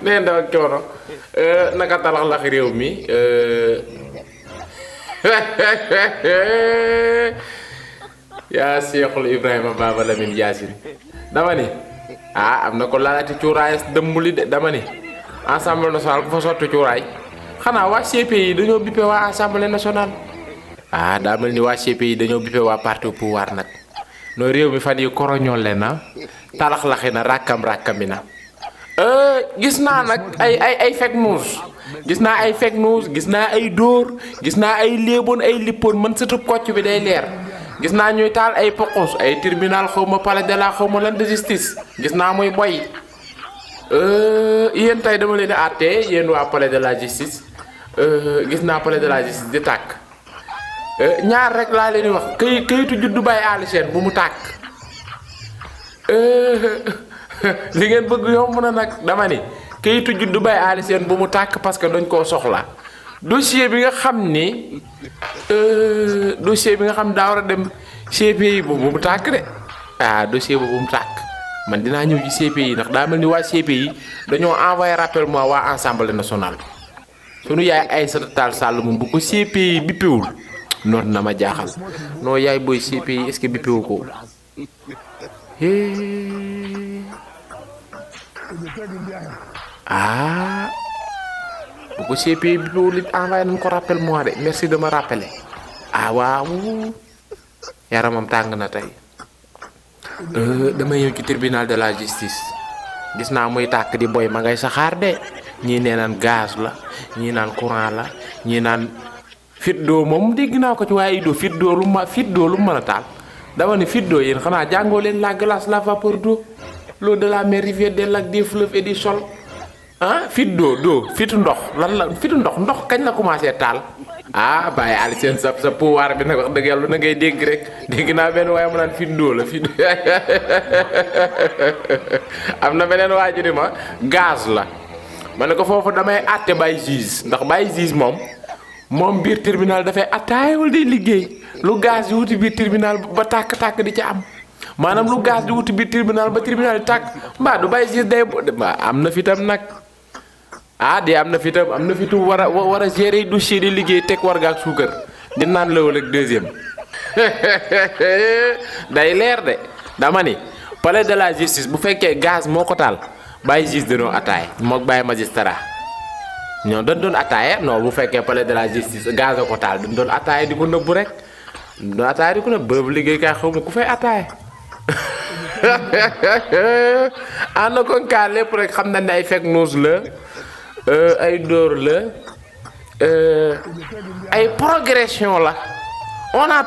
nee ndaw ak coono naka talax lax réew mi yaa Seexul Ibrahima Baba Lamine Yaasin dama ni am na ko laalaati cuuraay dëmmuli de dama ni Assemblée nationale ku fa sotti cuuraay xanaa waa CPI dañoo bippe waa Assemblée nationale daa mel ni waa CPI dañoo bippe waa parti au pouvoir nag noo réew mi fan yi koroñool le na talax-laxi na rakkam-rakkami na gis naa nag ay fake news gis naa ay fake news gis naa ay dóor gis naa ay léeboon ay lippoon man sëtub kocc bi day leer gis naa ñuy taal ay pokos ay tribunal xawma palais de la xawma lan de justice gis naa muy boy yéen tey dama leen di àtte yéen waa palais de la justice gis naa palais de la justice di tàkk ñaar rek laa leen di wax kayitu juddu Baye Aly Sène bu mu tàkk li ngeen bëgg yomb na nag dama ni kayitu juddu Baye Aly Sène bu mu tàkk parce que dañ koo soxla dossier bi nga xam ni daa war a dem CPI bu mu tàkk de dossier bu mu tàkk man dinaa ñëw ci CPI ndax daa mel ni waa CPI dañoo envoyé rappel moi waa Assemblée nationale sunu yaay Aïssata Tall Sall moom bu ko CPI bippiwul noonu na ma jaaxal noo yaay booy CPI est-ce que bippiwu ko bu ko CPI bippiwul it envoyé nañ ko rappel moi de merci de me rappeler waaw yaramam tàng na tey dama ñëw ci tribunal de la justice gis naa muy tàkk di boy ma ngay saxaar de ñii nee naan gaz la ñii naan courant la ñii naan fit doo moom dégg naa ko ci waaye doo fit doo lu mën a taal dama ne fit doo yéen xanaa jàngoo leen la glace la vapeur d'eau l'eau de la mer rivière des lacs des fleuves et du sol fit doo fitu ndox lan la fitu ndox kañ la commencé taal Baye Aly Sène sa pouvoir bi nag wax dëgg yàlla na ngay dégg rek dégg naa benn waaye mu naan fit doo la fit am na beneen waa ji ma gaz la ma ne ko foofu damay àtte Baye Ziz ndax Baye Ziz moom biir tribunal dafay attaay wala day liggéey lu gaz di wuti biir tribunal ba tàkk-tàkk di ca am maanaam lu gaz di wuti biir tribunal ba tribunal di tàkk mbaa du Baye Ziz day am na fitam nag de am na fitu war a gérer dossier di liggéey teg war ga ak suukar di naan lawal ak deuxième day leer de dama ni palais de la justice bu fekkee gaz moo ko taal Baye Ziz dañoo attaay mook Baye magistrat ñoo doon attaaya non bu fekkee palais de la justice gaz a ko taal dañ doon attaaya di ko nëbbu rek doon attaaya di ko nëbbu bërëb liggéey kaay xaw ma ku fay attaaya ànd ko kaa lépp rek xam na ne ay fake news la ay dóor la ay progression la on a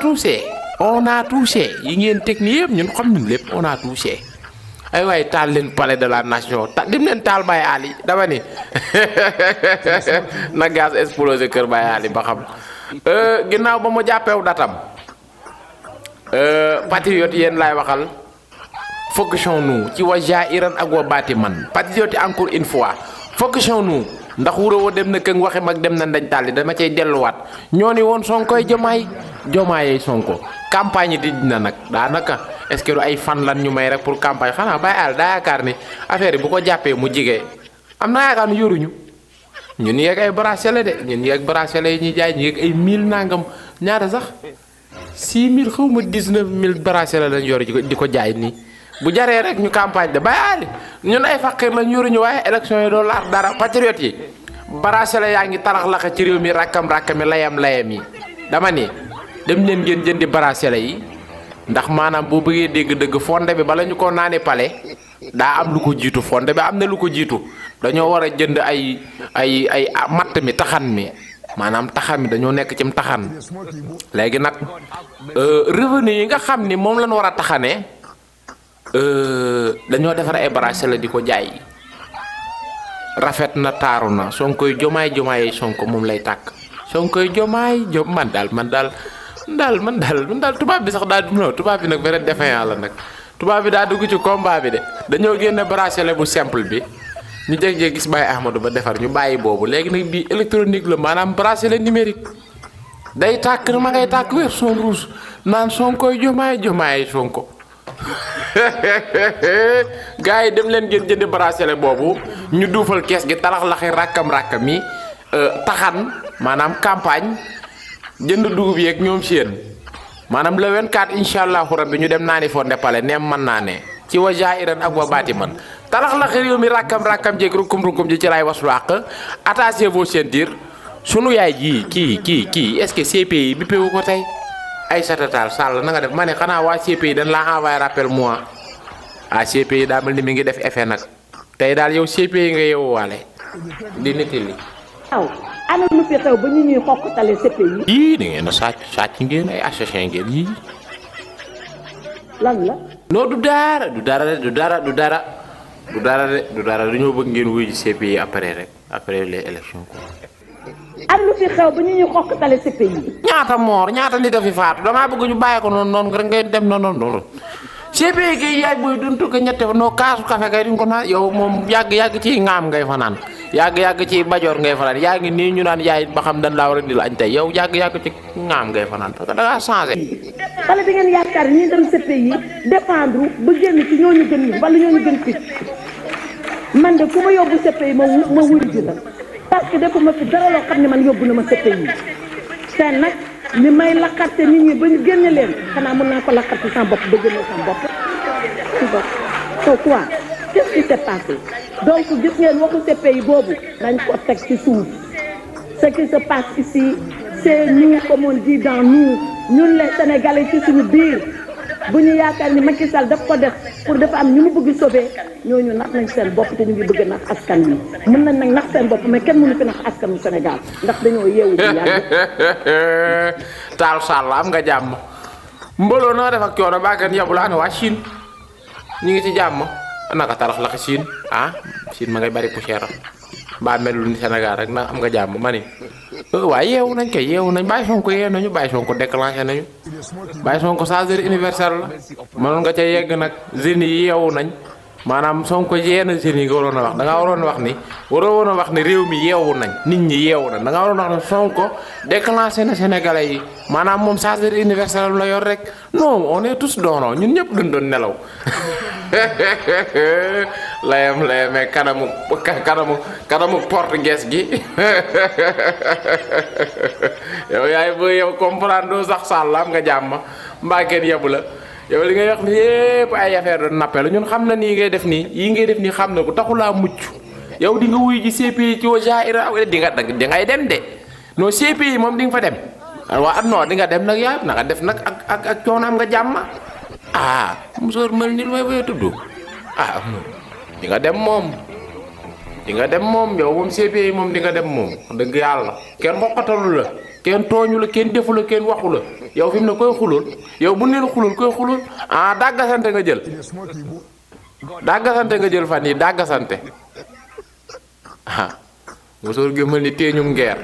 touché yi ngeen teg nii yëpp ñun xam nañ lépp on a touché ay waaye taal leen palais de la nation dim leen taal Baye Aly dama ni na gaz explosé kër Baye Aly ba xam ginnaaw ba mu jàppew datam patriote yéen laay waxal fonctionne ci wa jairan ak wa baati man patriote encore une fois fonctionne ndax wuro wa dem na këng waxe mag dem na ndañ tàlli dama cay delluwaat ñoo ni woon Sonkoy jomaayey Sonko campagne di dina nag daanaka est-ce que du ay fan lan ñu may rek pour campagne xanaa Baye Aly daa yaakaar ni affaire yi bu ko jàppee mu jigee am naa yaakaar ni yoruñu ñun yeeg ay bracelet de ñun yeeg bracelet yi ñuy jaay ñu yeeg ay 1000 nangam ñaata sax 6000 xaw ma 19000 bracelet lañ yor di ko jaay nii bu jaree rek ñu campagne de Baye Aly ñun ay faqir lañ yoruñu waaye élection yi doo laar dara patriote yi bracelet yaa ngi tarax laxa ci réew mi rakkam-rakkami layam yi dama ni dem leen ngeen jëndi bracelet yi ndax maanaam boo bëggee dégg-dëgg fonde bi bala ñu ko naanee pale daa am lu ko jiitu fonde bi am na lu ko jiitu dañoo war a jënd ay matt mi taxan mi maanaam taxan mi dañoo nekk cim taxan léegi nag revenu yi nga xam ni moom lañ war a taxanee dañoo defar ay bracelet di ko jaay rafet na taaru na Sonkoy jomaay Sonko moom lay tàkk Sonkoy man daal tubaab bi sax daal tubaab bi nag beneen défaillant la nag tubaab bi daa dugg ci combat bi de dañoo génne bracelet bu simple bi ñu jeg gis Baye Ahmadou ba defar ñu bàyyi boobu léegi nag bii électronique la maanaam bracelet numérique day tàkk ma ngay tàkk version rouge naan Sonkoy jomaay Sonko gars yi dem leen ngeen jënd bracelet boobu ñu duufal kees gi talax laxi rakkam yi taxan maanaam campagne jënd dugub yeeg ñoom seen maanaam le 24 incha allahu rabbi ñu dem naani fonde pale neem mën naa ne ci wa jairan ak wa baati man talax laxi réew mi rakkam jeeg rukum ji ci lay waslu àq attachez vos ceintures sunu yaay ji kii est-ce que CPI bi pewu ko tey Aïssata Tall Sall na nga def ma ne xanaa waa CPI dañ laa envoyé rappel moi CPI daa mel ni mi ngi def effet nag tey daal yow CPI nga yeewuwaale di nettali. waaw ana lu fi xew ba ñu ñuy xoqatale CPI. yii da ngeen a sàcc ngeen ay assassin ngeen yii. lan la. non du dara dañoo bëgg ngeen wuyu ci CPI après les élections quoi. am lu fi xew ba ñu ñuy xoqatale CPI. ñaata moor ñaata nit a fi faatu damaa bëgg ñu bàyyi ko noonu rek ngay dem noonu. CPI kay yaay booy duntu ko ñette noo kaasu café kay duñ ko naan yow moom yàgg ci ngaam ngay fanaan yàgg ci bajoor ngay fanaan yaa ngi nii ñu naan yaay ba xam dañ laa war a di la añ tey yow yàgg ci ngaam ngay fanaan parce que da ngaa changé. wala da ngeen yaakaar ñi dem CPI défendre ba génn ci ñooñu gën ñu wala ñooñu gën fit man de ku ma yóbbu CPI ma wuyu ji la parce que defuma fi dara loo xam ne man yóbbu na ma CPI seen nag ni may lakkarte nit ñi ba ñu génne leen xanaa mën naa ko lakkarte sama bopp ba génne sama bopp so quoi qu'est-ce qui s'est passé donc gis ngeen waxu CPI boobu dañ ko teg ci suuf ce qui se passe ici c'est nous comme on dit dans nous ñun les Sénégalais ci suñu biir bu ñu yaakaar ni Macky Sall daf ko def pour dafa am ñu mu bëgg sauver ñooñu nax nañ seen bopp te ñu ngi bëgg nax askan wi mën nañ nag nax seen bopp mais kenn mënu fi nax askanu Sénégal ndax dañoo yeewu di yàgg. Tall Sall am nga jàmm mbooloo na def ak coono baagan yabu la ana waa Chine ñu ngi ci jàmm naka talax la Chine Chine ma ngay bari poussière mbaa melul ni Sénégal rek na am nga jàmm ma ni waaye yeewu nañ Baye Sonko yeewu nañu Baye Sonko déclenché nañu Baye Sonko chargeur universel la mënoon nga ca yegg nag jeunes yi yeewu nañ maanaam Sonko yee na jeunes yi nga waroon a wax da ngaa waroon a wax ni réew mi yeewu nañ nit ñi yeewu nañ da ngaa waroon a wax ne Sonko déclenché na Sénégalais yi maanaam moom chargeur universel la yor rek non on est tous doonoo ñun ñëpp dañ doon nelaw layam kanamu portugais gi yow yaay booy yow comprendre doo sax Sall am nga jàmm mbaa kenn yebu la yow li ngay wax ni yépp ay affaire doon nappelu ñun xam na nii ngay def nii xam na ko taxulaa mucc yow di nga wuy ji CPI ci wajaira di ngay dem de non CPI moom di nga fa dem waa non di nga dem nag yaa na nga def nag ak coono am nga jàmm musóor mel ni may bay tudd di nga dem moom yow moom CPI moom di nga dem moom dëgg yàlla kenn xoqatalu la kenn tooñu la kenn defu la kenn waxu la yow fi mu ne koy xulul yow bu neen xulul koy xulul dàggasante nga jël fan yi dàggasante musóor gëmal ni teeñum ngeer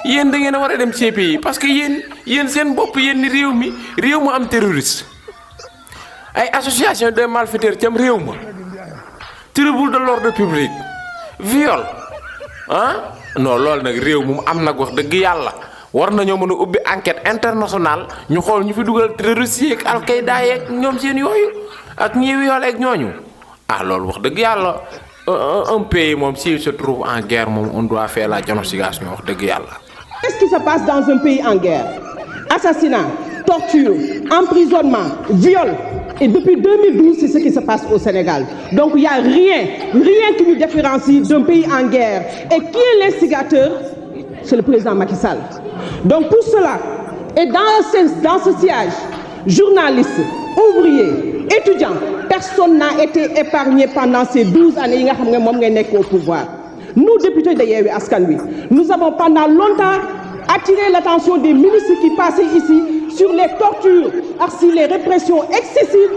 yéen da ngeen a war a dem CPI parce que yéen seen bopp yéen ni réew mu am terroriste ay association de malfaiteurs cam réew ma trouble de l'ordre public viol non loolu nag réew mu am nag wax dëgg yàlla war nañoo mën a ubbi enquête internationale ñu xool ñu fi dugal terroriste yeeg Al-Qaïda yeeg ñoom seen yooyu ak ñi viol ak ñooñu loolu wax dëgg yàlla un pays moom s'il se trouve en guerre moom on doit faire la dénonciation wax dëgg yàlla. Qu'est-ce qui se passe dans un pays en guerre? Assassinat, torture, emprisonnement, viol. Et depuis 2012, c'est ce qui se passe au Sénégal. Donc il n'y a rien qui nous différencie d'un pays en guerre. Et qui est l'instigateur? C'est le président Macky Sall. Donc pour cela, et dans ce siège, journalistes, ouvriers, étudiants, personne n'a été épargné pendant ces 12 années au pouvoir. Nous, députés de Yewwi Askan Wi, nous avons pendant longtemps attiré l'attention des ministres qui passaient ici sur les tortures et sur les répressions excessives.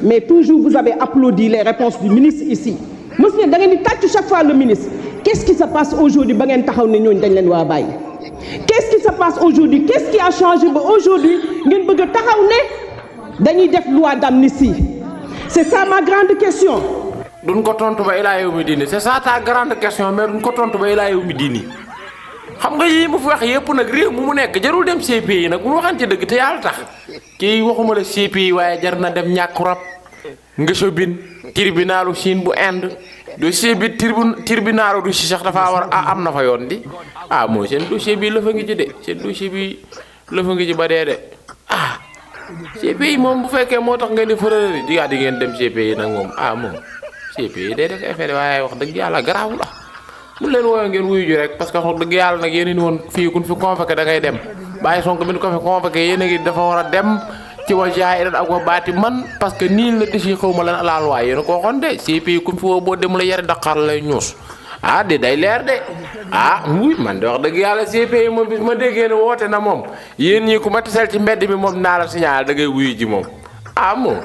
Mais toujours, vous avez applaudi les réponses du ministre ici. Monsieur, chaque fois le ministre. Qu'est-ce qui se passe aujourd'hui? Qu'est-ce qui se passe aujourd'hui? Qu'est-ce qui a changé aujourd'hui? Loi d'amnistie. C'est ça ma grande question. Duñ ko tontu ba ilaa yow mi diini c'est ça ta grande question mais duñ ko tontu ba ilaa yow mi diini xam nga yii mu fi wax yëpp nag réew mu nekk jarul dem CPI nag bu waxante dëgg te yàlla tax kii waxuma la CPI waaye jar na dem ñàkku rab nga sobin tribunalu Chine bu Inde dossier bi tribunalu du si sax dafa war am na fa yoon di mooy seen dossier bi la fa ngi ci de seen dossier bi la fa ngi ci ba dee de CPI moom bu fekkee moo tax ngeen di fërëri di ngeen dem CPI nag moom moom CPI day def effet waaye wax dëgg yàlla garaaw la mu leen wooyo ngeen wuyu ji rek parce que wax dëgg yàlla nag yéen ni woon fii kun fi convoqué da ngay dem bàyyi Sonko bi ñu ko fi convoqué yéen a ngi dafa war a dem ci wa jaahiran ak wa baati man parce que nii la desi xaw ma lan laal waay yéen a ko waxoon de CPI kun fi woo boo dem la yare Dakar lay ñuus di day leer de muy man de wax dëgg yàlla CPI moom bis ma déggee ne woote na moom yéen ñii ku ma tisel ci mbedd mi moom naa la signal da ngay wuyu ji moom moom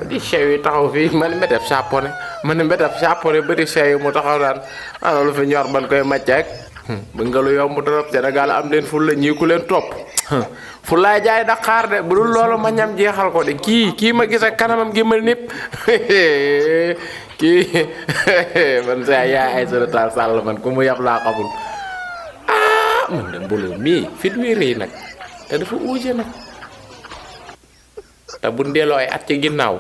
di sew yi taxaw fii man ma def sapone bëri sew yi mu taxaw daan ana lu fi ñor ban koy macc rek ba nga lu yomb trop Sénégal am leen ful la ñii ku leen topp fu laay jaay Dakar de bu dul loolu ma ñam jeexal ko de kii ma gis ak kanamam gi ma népp kii man saa yaay ay solo taal sàll man ku mu yab laa xamul man de mbooloo mii fit wi rëy nag te dafa uuje nag te bu ndeeloo ay at ci ginnaaw.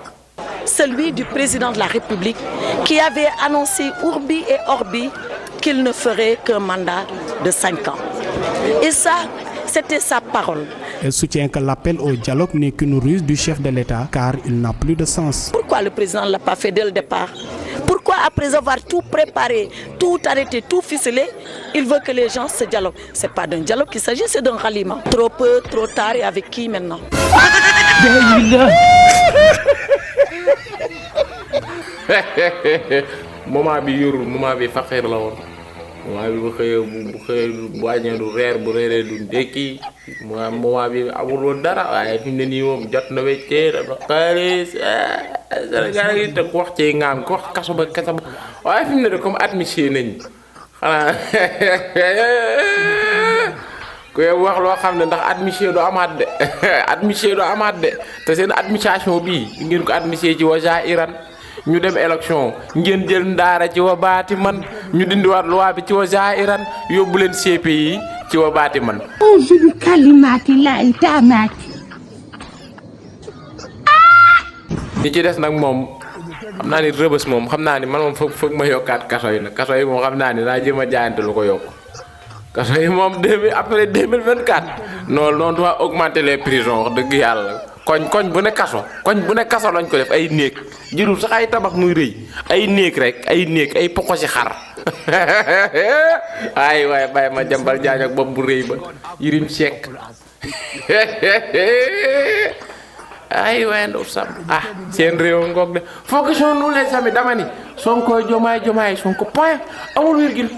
Celui du président de la République qui avait annoncé Urbi et Orbi qu'il ne ferait qu'un mandat de 5 ans. Et ça, c'était sa parole. Elle soutient que l'appel au dialogue n'est qu'une ruse du chef de l'État car il n'a plus de sens. Pourquoi le président ne l'a pas fait dès le départ? Pourquoi après avoir tout préparé, tout arrêté, tout ficelé, il veut que les gens se dialoguent? Ce n'est pas d'un dialogue qu'il s'agit, c'est d'un ralliement. Trop peu, trop tard et avec qui maintenant? moment bi yorul moment bi faxeer la woon moment bi bu xëyee bu wàññee du reer bu reeree du ndékki moment bi amul woon dara waaye fi mu ne nii moom jot na weccee dafa xaalis Sénégal yi te ku wax ci ngaan ku wax kaso ba waaye fi mu ne de comme admission nañ xanaa ku wax loo xam ne ndax admission du amaat de te seen administration bii ngeen ko administrer ci waja Iran ñu dem élection ngeen jël ndaara ci wa baati man ñu dindiwaat loi bi ci waja Iran yóbbu leen CPI ci wa baati man judu kalimati la itamati ñi ci des nag moom xam naa ni rëbës moom xam naa ni man moom foog ma yokkaat kaso yi nag kaso yi moom xam naa ni naa jëm a jaayante lu ko yokk kaso yi moom après 2024 noonu doit augmenter les prisons wax dëgg yàlla koñ bu ne kaso lañ ko def ay néeg jërul sax ay tabax muy rëy ay néeg rek ay poko ci xar ay waaye bàyyi ma jambal jaañ ak bopp bu rëy ba Yirim Seck ay waaye ndaw sam seen réew ngoog de fonction nous les amis dama ni Sonko Diomaye Sonko point amul virgule